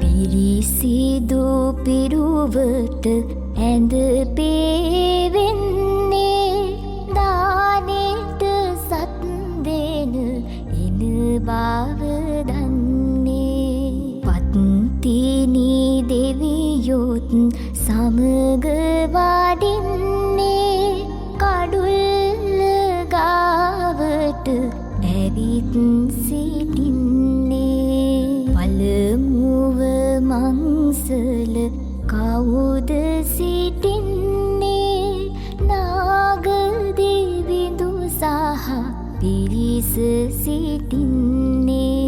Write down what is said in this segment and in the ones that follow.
පිරිසිදු පිරුවට ඇඳ පේවෙන්නේ, දානෙට සත් දෙන එන බව දන්නේ. පත්තිනි දෙවියොත් සමග වඩින්නේ, කඩුල්ල ගාවට ඇවිත් සිටින්නේ. පළමුව මංසල කවුද සිටින්නේ? නාග දෙවිඳු සහ පිරිස සිටින්නේ.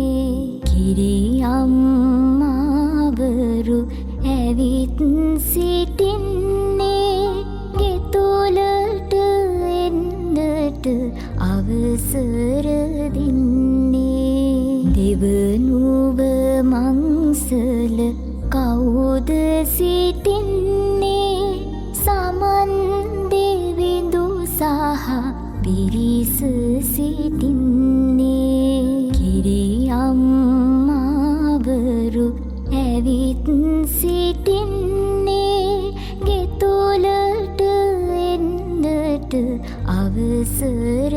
කිරි අම්මාවරු ඇවිත් සිටින්නේ, ගෙතුලට එන්නට අවසර දෙන්නේ. දෙවනුව මංසල කවුද සිටින්නේ? සමන් දෙවිඳු සහ පිරිස සිටින්නේ. කිරි අම්මාවරු ඇවිත් සිටින්නේ, ගෙතුලට එන්නට අවසර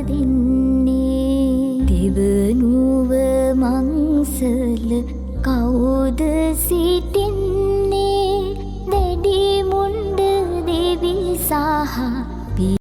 දෙන්නේ. දෙවනුව මංසල කවුද සිටින්නේ?